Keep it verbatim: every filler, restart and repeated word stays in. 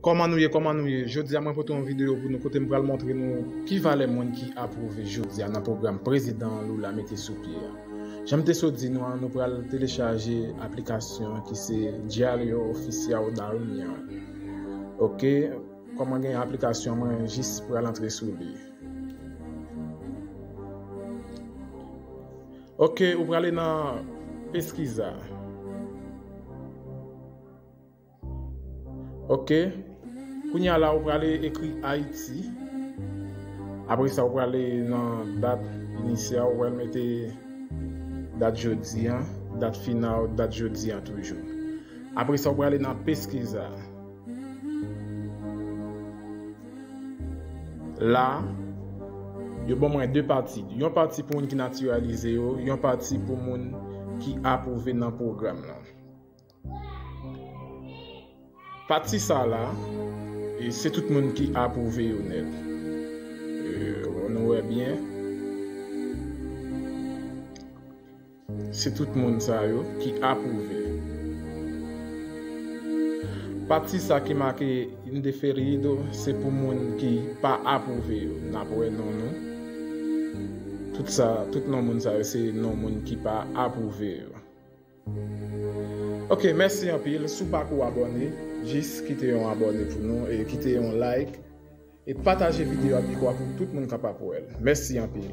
Kòman nou ye, kòman nou ye? Jodi a mwen pote yon videyo pou nou kote m pral montre nou ki valè moun ki apwouve jodi a nan pwogram prezidan Lula mete sou pye a. Jan m te sot di nou an, nou pral telechaje aplikasyon ki se Diário Oficial da União. Ok, kòman gen aplikasyon mwen jis pral antre sou li. Ok, ou prale nan Pesquisa. Ok. Kounye a la, ou prale ekri Ayiti. Apre sa, ou prale nan dat inisyal, ou pral mete dat jodi an, dat final, dat jodi an toujou. Apre sa, ou prale nan Pesquisa. La, yo ban mwen de pati. Yon pati pou moun ki natiralize yo, yon pati pou moun ki apwouve nan pwogram lan. Pati sa la, e se tout moun ki apwouve yo nèt. E, nou wè byen. Se tout moun sa yo ki apwouve. Pati sa ki make indeferido, se pou moun ki pa apwouve yo. N ap wè non nou. Tout sa, tout non moun sa yo, se non moun ki pa apwouve yo. Ok, mèsi anpil. Si w pako abòne, jis kite yon abòne pou nou e kite yon like. E pataje videyo a pi kwa pou tout moun kapab wè l. Mèsi anpil.